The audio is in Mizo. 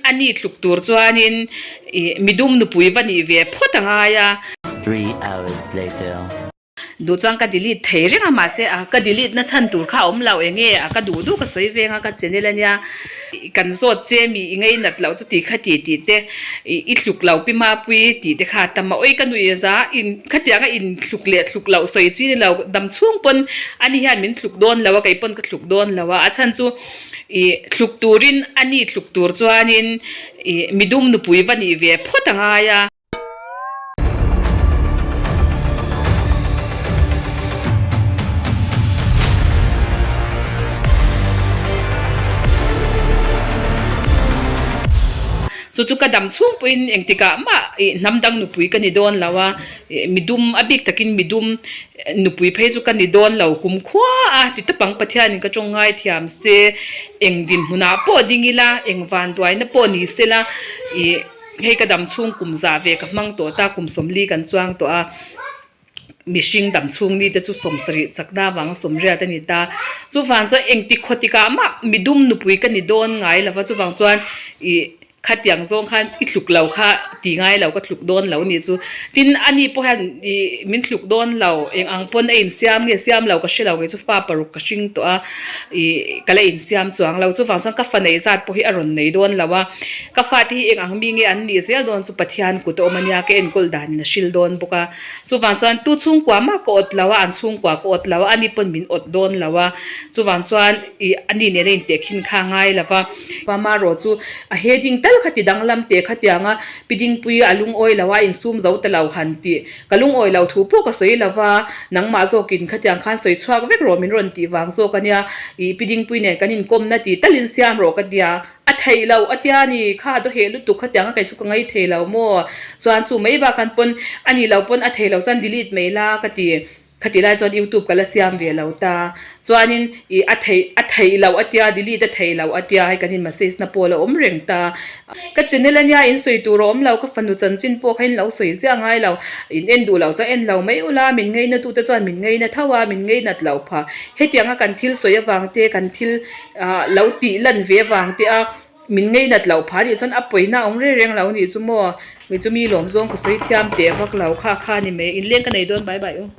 ani tluk tur chuanin ih midum nupui va nih ve phawt a ngai a. Duh chuan ka delete thei reng a mahse a ka delete na chhan tur kha a awm lo eng nge a ka duh duh ka sawi veng a ka channel a nia kan zawt che mi i ngainat loh chu ti kha ti tih te ih i tluk lo pi mapui tih te kha a tam a awi ka nuih za in khatiang a in tluk leh tluk loh sawi chi ni lo dam chhung pawn ani hian min tluk dawn lo a kei pawn ka tluk dawn lo a a chhan chu ih tluk turin ani tluk tur chuanin ih midum nupui va nih ve phawt a ngai a. Chu chu ka dam chhung pawhin engtikah mah ih hnam dang nupui ka ni dawn lo a, ih midum a bik takin midum nupui phei chu ka ni dawn lo kum khua a ti tawp ang Pathianin ka tawng ngai thiam se eng dinhmunah pawh ding ila eng vanduaina pawh ni sela ih. Hei ka dam chhung kum zah ve ka hmang tawh ta, kum sawmli kan chuang tawh a, mihring dam chhung ni te chu sawmsarih chakna avanga sawmriat a ni ta. Chuvang chuan engti khaw tikah mah midum nupui ka ni dawn ngai lo va, chuvang chuan ih khatiang zawng khan i tluk lo kha ti ngai lo ka tluk dawn lo a nih chu. Tin, ani pawh hian ih min tluk dawn lo, eng ang pawn a insiam nge siam lo ka hre lo, kei chu fa paruk ka hring tawh a, ih ka la insiam chuang lo. Chuvang chuan ka fa neih zat pawh hi a rawn nei dawn lo a. Ka fate hi eng ang mi nge an nih zel dawn chu Pathian kut a awm a nia, ka enkawl danin a hril dawn bawk a. Chuvang chuan tu chhungkua mah ka awt lo a, an chhungkua ka awt lo a, ani pawn min awt dawn lo a. Chuvang chuan ih ani nena intehkhin kha a ngai lo va. Pamarawh chu a heading tal kha ti danglam teh khatiang a, Pi Dingpui a lungawi lo a, insum zo ta lo han tih. Ka lungawi lo thu pawh ka sawi lo va, nangmah zawkin khatiang khan sawi chhuak vek rawh min rawn tih vang zawk a nia. Ih Pi Dingpui nen kan inkawmna ti talin siam rawh ka tia. A theih loh a tia ni, kha a dawheh lutuk khatiang a kei chu ka ngai thei lo maw? Chuan chu mai bak an pawn a nih loh pawn a thei loh chuan delete mai la ka ti. Khati lai chuan youtube ka la siam ve lo ta. Chuanin ih a theih a theih loh a tia delete a theih loh a tia hei kan in message na pawh a la awm reng ta. Ka channel a nia in sawi tur a awm lo ka fanu chanchin pawh kha in lo sawi ziah ngai lo. In en duh loh chuan en lo mai ula min ngaina tu te chuan min ngaina tho a min ngainat loh phah. Hetianga kan thil sawi avang te kan thil Ah lo tih lan ve vang te a, min ngeinat loh phah anih chuan a pawina a awm reng reng lo anih chu maw, mi chu mi lawm zawng ka sawi thiam teh vak lo kha kha ni mai, inleng ka nei dawn bai bai u.